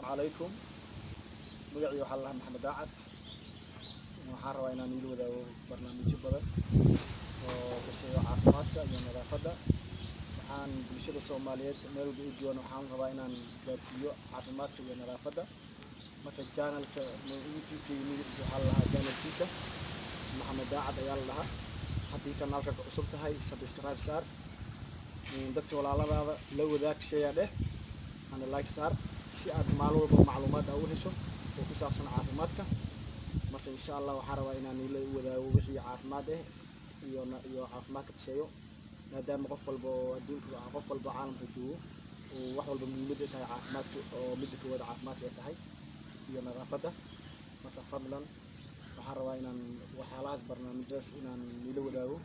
Calaykum. Magacii waxaa la dhahaa Maxamed Daacad. Waxaan rabaa inaan iila wadaago barnaamijyo badan oo quseeyo caafimaadka iyo nadaafadda. Waxaan bulshada Soomaaliyeed meel walba ay joogaan waxaan rabaa inaan gaarsiiyo caafimaadka iyo nadaafadda. Marka channelka YouTube-kayga magaciisa waxaa la dhahaa, channelkiisa Maxamed Daacad ayaa la dhahaa. Haddii kanaalka ka cusub tahay, subscribe saar, dadka walaaladaada la wadaag, share dheh ana like saar, si aad maalin walba macluumaad aa u hesho oo ku saabsan caafimaadka. Marka insha Allah waxaan rabaa inaan ila wadaago wixii caafimaad ah iyo caafimaadka quseeyo, maadaama qof walba oo adduunka, qof walba caalamka joogo, uu wax walba muhiimad ay tahay caafimaadka, oo midda koowaad caafimaadka ay tahay iyo nadaafadda. Marka fadlan waxaan rabaa inaan waxyaalahaas, barnaamijyadaas inaan ila wadaago.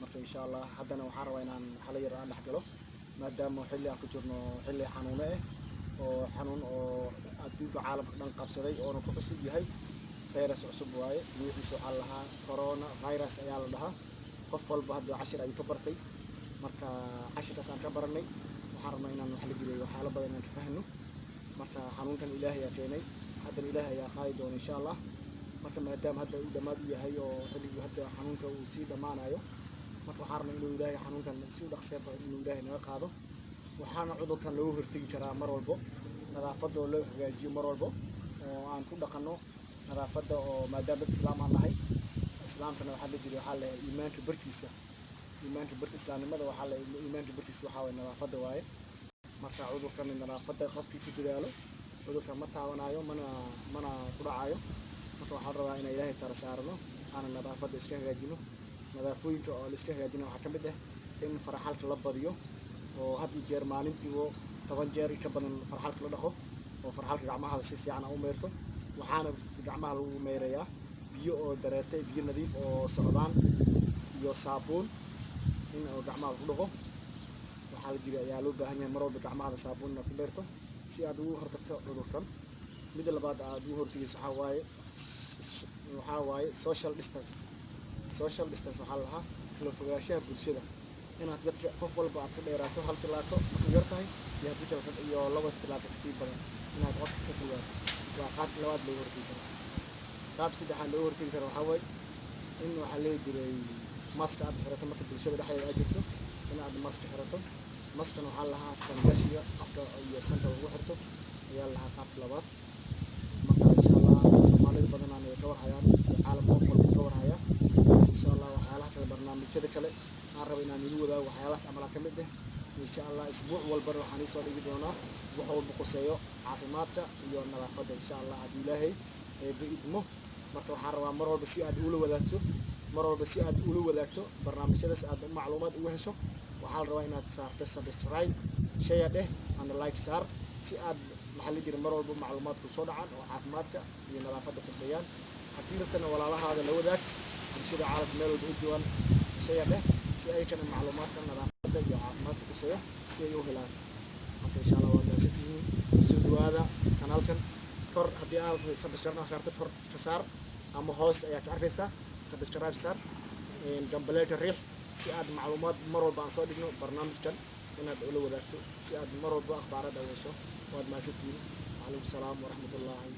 Marka insha Allah haddana waxaan rabaa inaan hala yar aan dhex galo, maadaama xilli aan ku jirno xilli xanuuno ah, oo xanuun oo adduunka caalamka dhan qabsaday oona ku cusub yahay, virus cusub waaye. Magaciisa waxaa la dhahaa corona virus ayaa la dhahaa. Qof walba hadda cashir ayuu ka bartay. Marka cashirkaas aan ka baranay, waxaan rabnaa inaan wax la geliyo, waxyaalo badan inaan ka fahno. Marka xanuunkan Ilaahay ayaa keenay, haddana Ilaahay ayaa qaadi doona insha Allah. Marka maadaama hadda uu dhammaad u yahay oo xilligii hadda xanuunka uu sii dhammaanayo, marka waxaan rabnaa inuu Ilaahay xanuunkan si u dhaqsee badan inuu Ilaahay naga qaado. Waxaana cudurkan looga hortegi karaa mar walbo nadaafadda oo loo hagaajiyo, mar walbo oo aan ku dhaqanno nadaafadda, oo maadaama dad Islaam aan nahay, Islaamkana waxaa la jiri, waxaa la iimaanka barkiisa, iimaanka barka islaamnimada, waxaa la iimaanka barkiisa waxaa waye nadaafadda waaye. Marka cudurkan nadaafadda qofkii ku dadaalo cudurkan ma taabanayo, mana ku dhacayo. Marka waxaan rabaa inaan Ilaahay tala saarno, aanan nadaafadda iska hagaajino. Nadaafooyinka oo la iska hagaajino waxaa ka mid ah in faraxalka la badiyo, oo had iyo jeer maalintiiba 10 jeer ka badan farxalka la dhaqo, oo farxalka gacmaha si fiican u meyrto. Waxaana gacmaha lagu meyrayaa biyo oo dareertay, biyo nadiif oo socdaan iyo saabuun in oo gacmaha lagu dhaqo. Waxaa la jira ayaa loo baahan yahay mar walba gacmahada saabuun inaad ku meyrto si aad ugu hortagto cudurkan. Midda labaad aad ugu hortagayso waxaa waaye social distance. Social distance waxaa la lahaa kala fogaanshaha bulshada, inaad dadka qof walba aad ka dheeraato hal tilaabo markuu yar tahay iyo haddii kale iyo laba tilaabo kasii badan inaad qofka ka fogaato. Waa qaabka labaad looga hortagi karo. Qaab saddexaad looga hortagi karo waxaa waaye in waxaa leeyi jiray maska aad xirato marka bulshada dhexdeeda aad jirto, in aad maska xirato. Maskan waxaa lahaa sangashiga afka iyo sanka lagu xirto ayaa lahaa qaabka labaad. Marka insha Allah Soomaalida badanaan way ka warhayaan iyo caalamka qof walba ka warhaya. Insha Allah waxyaalaha kale, barnaamijyada kale aan rabo inaan igu wadaago waxyaalahaas camalaa ka mid ah. Insha Allah isbuuc walbana waxaan iisoo dhigi doonaa wax walba quseeyo caafimaadka iyo nadaafadda, insha Allah, haddii Ilaahay eebbe idmo. Marka waxaan rabaa mar walba si aad ula wadaagto, mar walba si aad ula wadaagto barnaamijyadaas, aad macluumaad uga hesho, waxaa la rabaa inaad saarto subscribe, share dheh and like saar, si aad maxaa la jira mar walba macluumaad ku soo dhacaan oo caafimaadka iyo nadaafadda quseeyaan. Haddii rabtana walaalahaada la wadaag, bulshada caalamka meel walba u joogaan share dheh, si ay kana macluumaadka nadaafadda iyo caafimaadka quseeyo si ay u helaan. Marka insha Allah waa mahadsantihiin. Soo dhawaada kanaalkan. Kor haddii aad subscribe saarto, kor ka saar ama hoos ayaa ka arkaysaa, subscribe saar, gambaleelka riix, si aad macluumaad mar walba aan soo dhigno barnaamijkan inaad ula wadaagto, si aad mar walba akhbaarada u hesho. Waad mahadsantihiin. Calaykum salaam waraxmatullaahi.